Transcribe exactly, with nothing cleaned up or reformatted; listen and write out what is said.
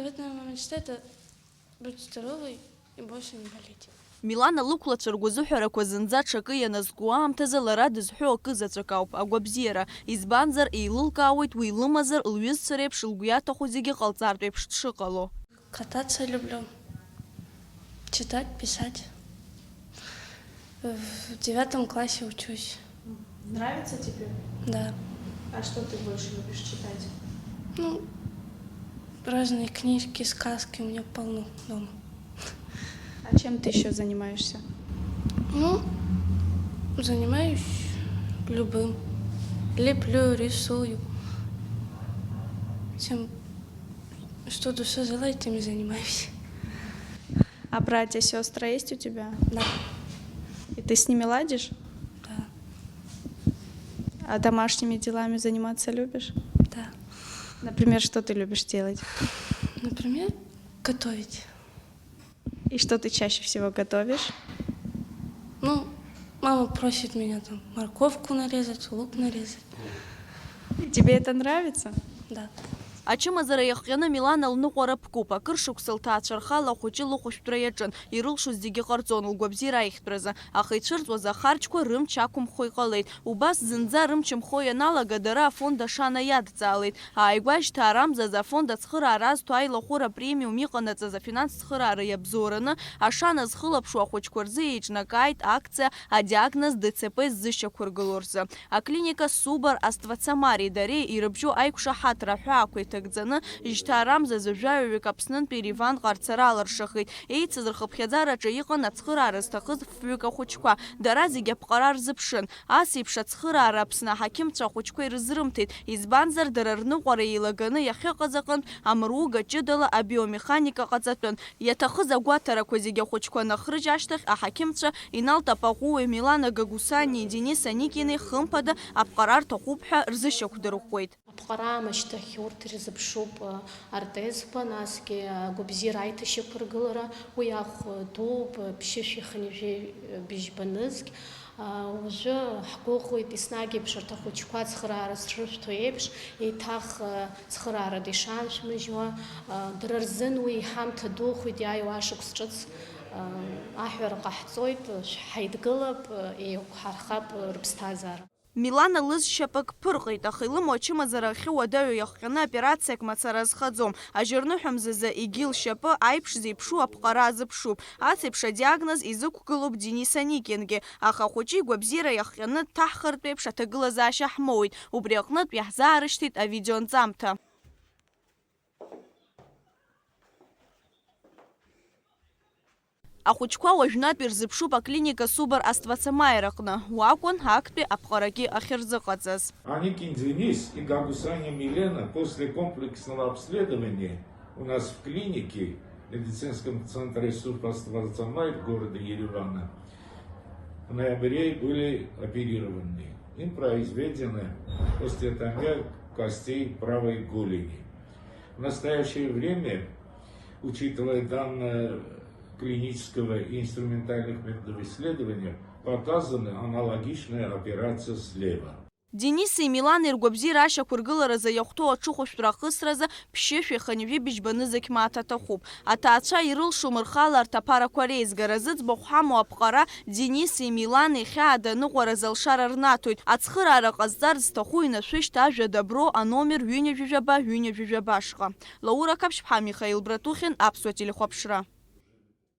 Животная мечта — это быть здоровой и больше не болеть. Милана лықәлацәа ргәазыҳәарақәа зынӡа ҽакы ианазку аамҭазы лара дызҳәо акы заҵәык ауп, агәабзиара, избанзар, еилылкаауеит уи лымазар, лҩызцәа реиԥш лгәы иаҭаху зегьы ҟалҵартә еиԥш дшыҟало. Кататься люблю, читать, писать. В девятом классе учусь. Нравится тебе? Да. А что ты больше любишь читать? Ну, разные книжки, сказки у меня полно дома. А чем ты ещё занимаешься? Ну, занимаюсь любым. Леплю, рисую. Тем, что душа желает, тем и занимаюсь. А братья, сестры есть у тебя? Да. И ты с ними ладишь? Да. А домашними делами заниматься любишь? Да. Например, что ты любишь делать? Например, готовить. И что ты чаще всего готовишь? Ну, мама просит меня там морковку нарезать, лук нарезать. И тебе это нравится? Да. Ачымазара иахҟьаны Милана лныҟәара ԥкуп. Акыр шықәса лҭаацәа рхала ахәыҷы лыхәышәтәра иаҿын. Ирылшоз зегьы ҟарҵон, лгәабзиара аихтәразы. Аха ицәырҵуаз ахарџьқәа рымч ақәымхо иҟалеит. Убас зынӡа рымч мхо ианалага, дара афонд Ашана иадҵаалеит. Ааигәа жьҭаарамзазы афонд ацхыраара азҭо аилахәыра премиум иҟанаҵаз афинанс цхыраара иабзоураны Ашана зхылаԥшуа ахәыҷқәа рзы еиҿнакааит акциа адиагноз Д Ц П ззышьақәыргыло рзы. Аклиника Субар Аствацамари дареи ирыбжьоу аиқәшаҳаҭра аҳәаақәа иҭагӡаны, жьҭаарамзазы жәаҩаҩык Аԥснынтәи Ереванҟа ацара алыршахеит. Еицыз рхыԥхьаӡараҿы иҟан ацхыраара зҭахыз фҩык ахәыҷқәа. Дара зегьы аԥҟара рзыԥшын. Ас еиԥш ацхыраара Аԥсны аҳақьымцәа ахәыҷқәа ирызрымҭеит, избанзар, дара рныҟәара еилаганы иахьыҟаз аҟынтә амруга ҷыдала абиомеханика ҟаҵатәын. Иаҭахыз агәаҭарақәа зегьы ахәыҷқәа анахрыжь ашьҭахь, аҳақьымцәа Инал Тапаӷәуи Милана Гагусаниеи Денис Аникини хымԥада аԥҟара рҭахуп ҳәа рзышьақәдырӷәӷәеит. Аԥҟара аамышьҭахь урҭ ирзыԥшуп, ы, артезқәа, насгьы, ы, агәабзиара аиҭашьақәыргылара, уи ахә, ы, дууп, ы, ԥшьышәи хынҩажәи, ы, быжьба нызқь. Ы, уажәы ҳгәыӷуеит, еснагь еиԥш арҭ ахәыҷқәа ацхыраара зрышәҭо еиԥш, еиҭах, ы, цхыраарада ишааншәмыжьуа, ы, дара рзын уи иҳамҭа духоит, иааиуа ашықәс ҿыц, ы, аҳәара ҟаҳҵоит, ы, шәҳаидгылап, ы, еиқәҳархап, ы, рыԥсҭазаара. Милана лызшьапык ԥырҟеит, аха илымоу ачымазара ахьы уадаҩу иахҟьаны операциак мацара азхаӡом. Ажьырныҳәа мзазы егьи лшьапы аиԥш зеиԥшу аԥҟара азыԥшуп. Ас еиԥш адиагноз изықәгылоуп Денис Аникингьы, аха ахәыҷы игәабзиара иахҟьаны дҭаҳхыртә еиԥш аҭагылазаашьа ҳмоуит. Убри аҟнытә иаҳзаарышьҭит авидеонҵамҭа. Ахәыҷқәа уажәнатә ирзыԥшуп аклиника Субар Аствацамаир аҟны, уакәын актәи аԥҟарагьы ахьырзыҟаҵаз. Аникин Денис и Гагусани Милена после комплексного обследования у нас в клинике, медицинском центре Субар Аствацамаир города Еревана в ноябре были оперированы. Им произведена остеотомия костей правой голени. В настоящее время, учитывая данные клинического и инструментальных методов исследования, показана аналогичная операция слева. Дениси Милани ргәабзиара ашьақәыргыларазы иахәҭоу аҽыхәышәтәра ахысразы ԥшьышәи хынҩажәи быжьба нызқь мааҭ аҭахуп. Аҭаацәа ирылшом рхала арҭ аԥарақәа реизгара. Зыӡбахә ҳамоу аԥҟара Дениси Милани хьаада аныҟәаразы алшара рнаҭоит. Ацхыраара ҟазҵар зҭаху инашәышьҭ ажәа Добро, аномер ҩынҩажәижәаба, ҩынҩажәижәаба ашҟа. Лаура Қаԥшьԥҳа, Михаил Братухин, Аԥсуа телехәаԥшра.